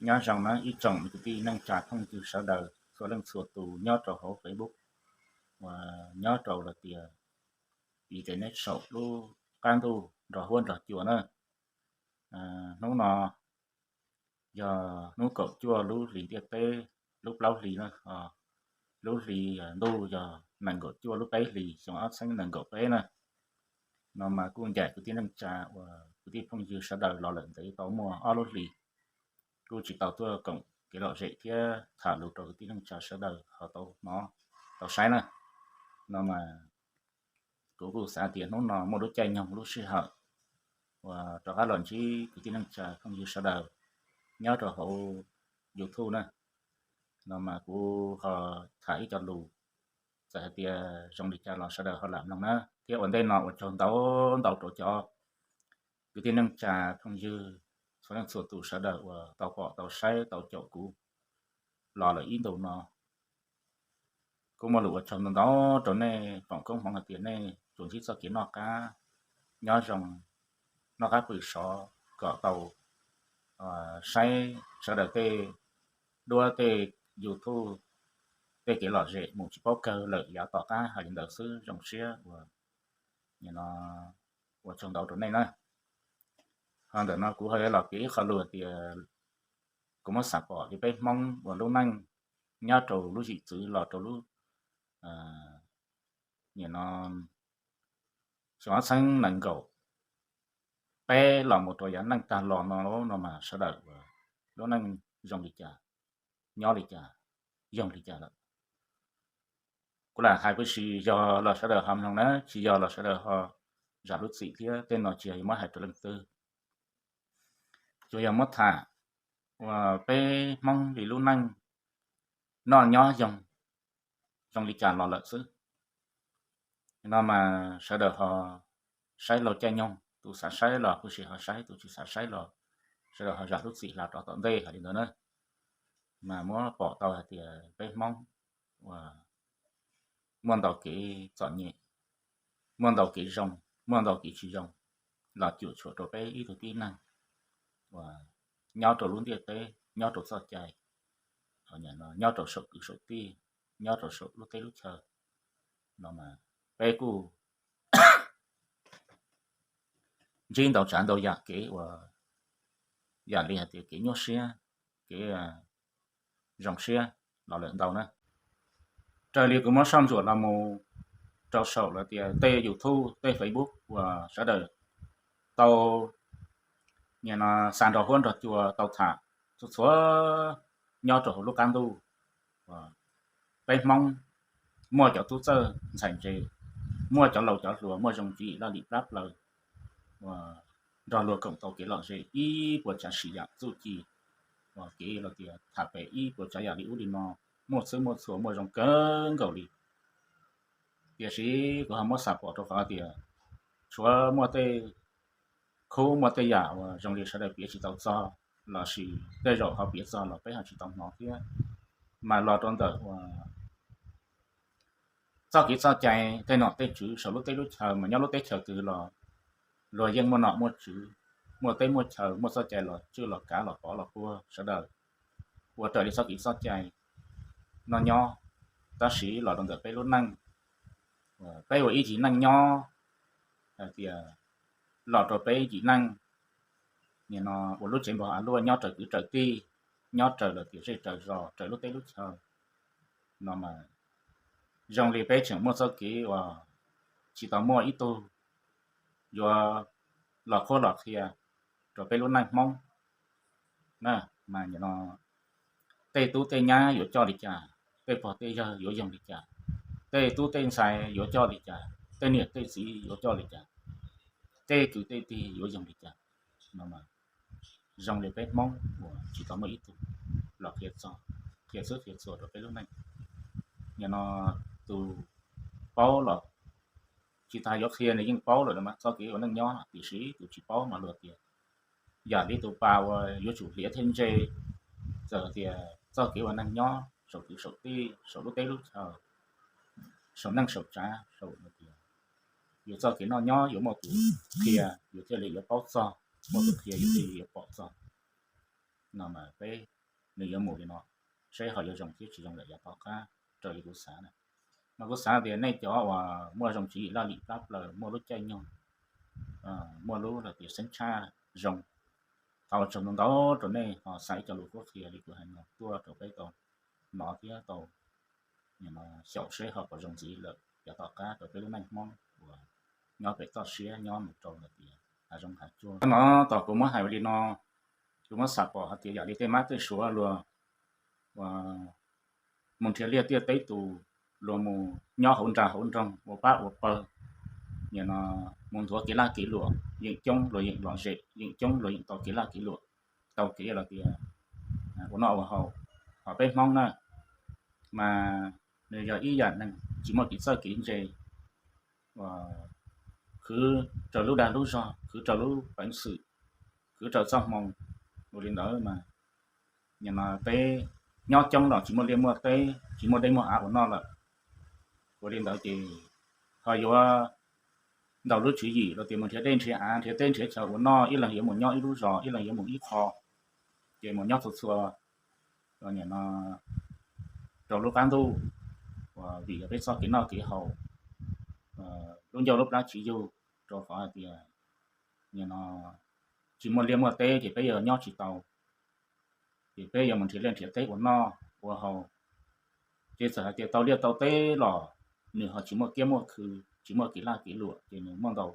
Nyob zoo na ib tsoom kwv tij neej tsa phooj ywg sawv daws txhua leej txhua tus nyob rau hauv Facebook uas nyob rau los tias internet saum lub qab ntuj nrog huab nrog cua na. Hnub no yog hnub kaum cuaj lub hlis ntiaj teb, lub plaub hlis na, lub hli ntuj yog nees nkaum cuaj lub peb hlis xyoo ob txhiab nees nkaum peb na. No mas kuj ncaim kwv tij neej tsa uas kwv tij phooj ywg sawv daws los lawm ntev tau muaj ob lub hlis, kuj tsis tau tuaj koom kev lom zem thiab tham lus rau kwv tij neej tsa sawv daws ho tau hnov tau saib na. No mas kuv kuj xav tias hnub no muaj lub caij nyoog lub sij hawm uas rov qab los ntsib kwv tij neej tsa phooj ywg sawv daws nyob rau hauv YouTube na. No mas kuv ho tham ib co lus, txawm hais tias zoo li cas los sawv daws ho lam mloog na. Thiab ua ntej no ua tsaug ntau ntau rau cov kwv tij neej tsa phooj ywg txhua leej txhua tus sawv daws uas tau pom tau saib tau caum kuv los lawm ib ntus no. Kuj muaj lus ua tsaug ntau ntau rau nej, foom koob hmoov hais tias nej tsuas ntsib txoj kev noj qab nyob zoo, noj qab pw sov kom tau saib sawv daws tej duab tej YouTube, tej kev lom zem mus tsis paub kawg lawm yav tom qab hais li ntawd xwb. Zoo siab uas ua tsaug ntau rau nej na. Ho ntawm no kuv ho yuav los piav ib qho lus tias kuv muab xav pom li peb Hmoob uas lub neej nyob rau lub zim txwv los rau lub, nim no xyoo ob txhiab nees nkaum peb los mus rau yav neej tag los no, no mas sawv daws lub neej zoo li cas, nyob li cas, yoog li cas lawm. Kuv lam hais pw si yog los sawv daws ho mloog na, tsis yog los sawv daws ho zam lub txim thiab. Tej no tsis yog yuav muab hais rau leej twg, tsuas yog muab tham uas peb Hmoob li lub neej noj nyob yoog zoo li cas los lawm xwb. No mas sawv daws ho saib laug caij nyoog, tus xav saib los pw si ho saib, tus tsis xav saib los sawv daws ho zam lub txim hla rov tom ntej hais li ntawd na. Mas muab pom tau hais tias peb Hmoob uas muaj ntau kev txom nyem, muaj ntau kev zoo, muaj ntau kev tsis zoo los cuam tshuam rau peb ib tug tib neeg uas nyob rau lub ntiaj teb, nyob rau txoj cai, nyob rau saum kwv saum tij, nyob rau saum lub teb lub chaw. No mas peb kuj ntsib ntau tsav ntau yam kev uas yam li hais tias kev nyuaj siab, kev zoo siab los lawm ntau na. Raws li kuv muab soj ntsuam los mus rau saum los tias tej YouTube tej Facebook uas sawv daws tau nim no xa nrog huab nrog cua tau tham txhua txhua nyob rau hauv lub qab ntuj, peb Hmoob muaj cov tub txawj ntxhais ntse, muaj cov laus cov hluas muaj zoo tswv yim laj lim plab plaws uas nrog luag koom tau kev lom zem ib puas tsav sim yam txuj ci uas kev los tias tham pem ib puas tsav yam li ub li no, muaj txhua muaj txhua muaj zoo kawg nkaus li. Tiam sis kuv ho muab xav pom rau qhov tias tshuav muaj tej khub muaj tej yam uas zoo li sawv daws piav tsis tau txog, lossis tej zaum ho piav txog los peb ho tsis tau hnov thiab. Mas los rau ntawm uas txoj kev txoj cai tej nom tej tswv saum lub teb lub chaw mas nyob lub teb chaws twg los luag yeej muaj nom muaj tswv, muaj teb muaj chaw, muaj txoj cai los tswj los kav los pov los puag sawv daws ua raws li txoj kev txoj cai noj nyob. Tab sis los rau ntawm peb lub neej, peb ua ib yim neej nyob hais tias los rau peb yim neej, nim no ua lub tsev npog av luaj nyob raws kwv raws tij, nyob raws los tias zej raws zos raws lub teb lub chaw. No mas zoo li peb tseem muaj txoj kev uas tsis tau muaj ib tug yuav los qhuab los qhia rau peb lub neej Hmoob na. Mas nim no tej tub tej nyab yuav coj li cas, tej pog tej yawg yuav yoog li cas, tej tub tej ntxhais yuav coj li cas, tej niam tej txiv yuav coj li cas, tej kwv tej tij yuav yoog li cas, no zoo li peb Hmoob uas tsis tau muaj ib tug los qhia txog, qhia txhua qhia txhua rau peb lub neej. Nim no tus paub los tsis tas yuav qhia nws yeej paub lawm mas txoj kev ua neej nyob, tiam sis tus tsis paub mas luag tias yam li tus pas uas yuav tsum hliav thiab ntse. Txawm tias txoj kev ua neej nyob saum kwv saum tij saum lub teb lub chaw, saum neej saum tsav, saum tias yus txoj kev noj nyob yuav muaj tus qhia yus thiaj li yuav paub txog, muaj tus qhia yus thiaj li yuav pom txog. no mas peb, nws yuav mus li no, seb ho yuav zoo thiab tsis zoo lawm yav tom qab raws li kuv xav na. Mas kuv xav tias nej cov uas muaj zoo tswv yim laj lim plab plaws, muaj lub caij nyoog, muaj lub hais tias xeeb tshaj zoo, thov ua tsaug ntau ntau rau nej ho xa ib co lus qhuab qhia li kuv hais no tuaj rau peb tau hnov thiab tau xyaum seb ho puas zoo ntxiv lawm yav tom qab rau peb lub neej Hmoob uas nyob pem toj siab nyob mus rau hais tias hav zoov hav tsuag no. Tos kuv muab hais li no, kuv muab xam pom hais tias yam li tej mab tej suav luag mus nrhiav liaj tiaj teb tus, luag mus nyob hauv nra hauv nroog ua pab ua pawg, nim no mus nthuav kev laj kev luam yeej coob, luag yeej lom zem, yeej coob luag yeej tau kev laj kev luam, tau kev los tias ua noj ua haus. Ho peb Hmoob na, mas nws yog ib yam neeg tsis muaj kev txawj kev ntse, khwv raws lub dag lub zog, khwv raws lub peev xwm, khwv raws txoj hmoo. Ua li ntawd mas nim no peb nyob coob los tsis muaj liaj muaj teb, tsis muaj dej muaj av ua noj lawm. Ua li ntawd ces ho yuav ntau lub tswv yim los tias mus nrhiav dej nrhiav av, nrhiav teb nrhiav chaw ua noj, ib leeg yuav mus nyob ib lub zos, ib leeg yuav mus ib qho, ces mus nyob txhua txhua nim no rau lub qab ntuj uas vim yog peb txoj kev noj kev haus, lub ncauj lub plab tsis yug, rau qhov hais tias nim no tsis muaj liaj muaj teb ces peb yuav nyob tsis tau, ces peb yuav mus nrhiav liaj nrhiav teb ua noj ua haus. Ces txawm hais tias tau liaj tau teb los nws ho tsis muaj kiab muaj khw, tsis muaj kev laj kev luam, ces nws muaj ntau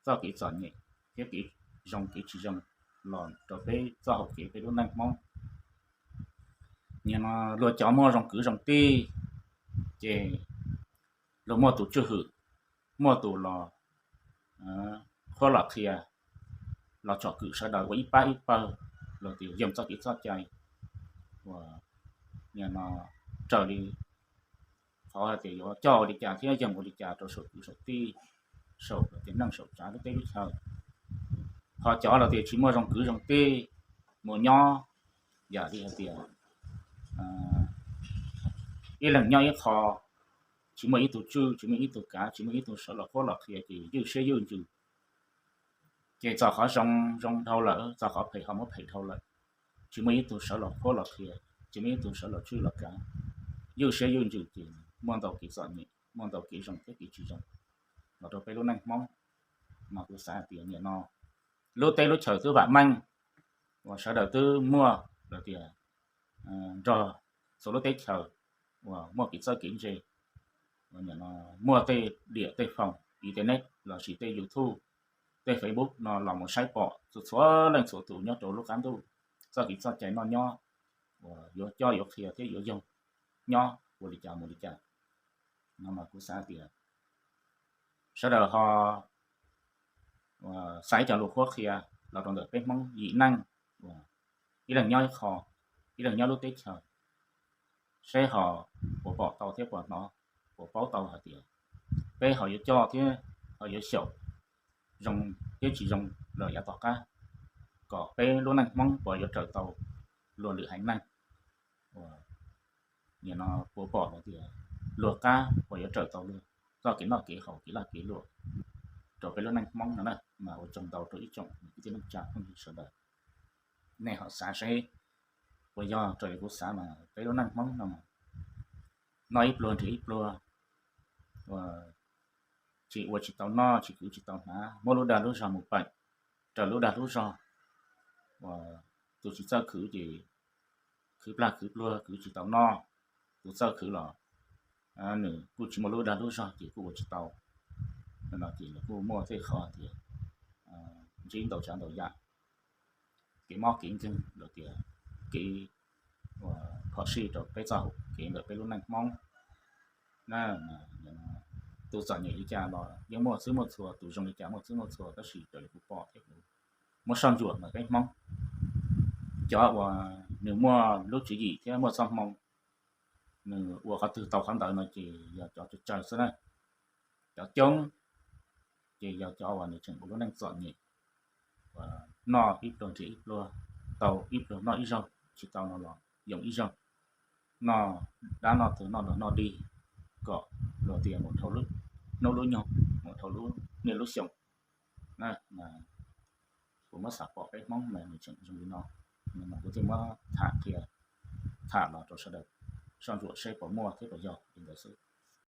txoj kev txom nyem thiab kev zoo kev tsis zoo los rau peb txoj hau kev peb lub neej Hmoob. Nim no luag cov muaj zoo kwv zoo tij, ces luag muaj tus tswj hwm, muaj tus los qhuab los qhia, los tsom kwm sawv daws ua ib pab ib pawg, los tias yeej txoj kev txoj cai uas nim no raws li qhov hais tias yuav coj ua li cas thiab yeej ua li cas rau saum kwv saum tij, saum tias neej saum tsav lub teb lub chaw. Ho cov los tias tsis muaj zoo kwv zoo tij, mus nyob yam li hais tias ib leeg nyob ib qho, tsis muaj ib tug tswj, tsis muaj ib tug kav, tsis muaj ib tug sawv los qhuab los qhia ces ywj siab ywj ntsws. Ces txog qhov zoo zoo dhau lawm, txog qhov phem ho muab phem dhau lawm. Tsis muaj ib tug sawv los qhuab los qhia, tsis muaj ib tug sawv los tswj los kav, ywj siab ywj ntsws ces muaj ntau kev txom nyem, muaj ntau kev zoo thiab kev tsis zoo los rau peb lub neej Hmoob. Mas kuv xav hais tias nim no lub teb lub chaws twb vam meej, uas sawv daws twb muaj los tias nrog txhua lub teb chaws uas muaj kev txawj kev ntse, muaj tej diam tej foom internet lossis tej YouTube, tej Facebook no los mus saib pom txhua txhua leej txhua tus nyob rau lub qab ntuj, txoj kev txoj cai noj nyob uas yuav coj yuav qhia thiab yuav yoog nyob ua li cas mus li cas. No mas kuv xav tias sawv daws ho xa ib co lus qhuab qhia los rau ntawm peb Hmoob yim neej, ib leeg nyob ib qho, ib leeg nyob lub teb chaws, seb ho puas pom tau thiab puas hnov, puas paub tau hais tias peb ho yuav coj thiab ho yuav xyaum zoo thiab tsis zoo lawm yav tom qab, kom peb lub neej Hmoob puas yuav raws tau luag lwm haiv neeg, uas nim no puas pom hais tias luag qab puas yuav raws tau luag txoj kev noj kev haus kev laj kev luam rau peb lub neej Hmoob no na. Mas ua tsaug ntau rau ib tsoom kwv tij neej tsa phooj ywg sawv daws, nej ho xav seb puas yog raws li kuv xav mas peb lub neej Hmoob no noj ib pluag nrhiav ib pluag, tsis ua tsis tau noj, tsis khwv tsis tau hnav, muab lub dag lub zog mus peem raws lub dag lub zog, uas tus tsis txawj khwv ces khwv plag khwv pluag khwv tsis tau noj, tus txawj khwv los nws kuj tsis muaj lub dag lub zog ces kuj ua tsis tau. No ces lawv kuj muaj tej qhov tias ntsib ntau tsav ntau yam, kev mob kev nkeeg los tias kev phom sij rau peb txoj hau kev ntawm peb lub neej Hmoob na. Tus txom nyem li cas los yeej muaj txhub muaj txhua, tus zoo li cas muaj txhub muaj txhua, tab sis raws li kuv pom thiab kuv muab soj ntsuam mas peb Hmoob cov uas nws muaj lub tswv yim thiab muaj txoj hmoo, nws ua qhov twg tau qhov ntawd no ces yog cov tsawg tsawg xwb na. Cov coob ces yog cov uas nws tseem ua lub neej txom nyem, noj ib pluag nrhiav ib pluag, tau ib pluag noj ib zaug, tsis tau no los yoo ib zaug, noj dab noj tug noj dag noj dig kom luag tias mus dhau hnub lub nyoog, mus dhau lub niaj lub xyoo. Kuv muab xav pom peb Hmoob mas nws tseem zoo li no. Kuv thiaj muab tham qhia, tham los rau sawv daws soj ntsuam seb puas muaj thiab puas yog li ntawd xwb.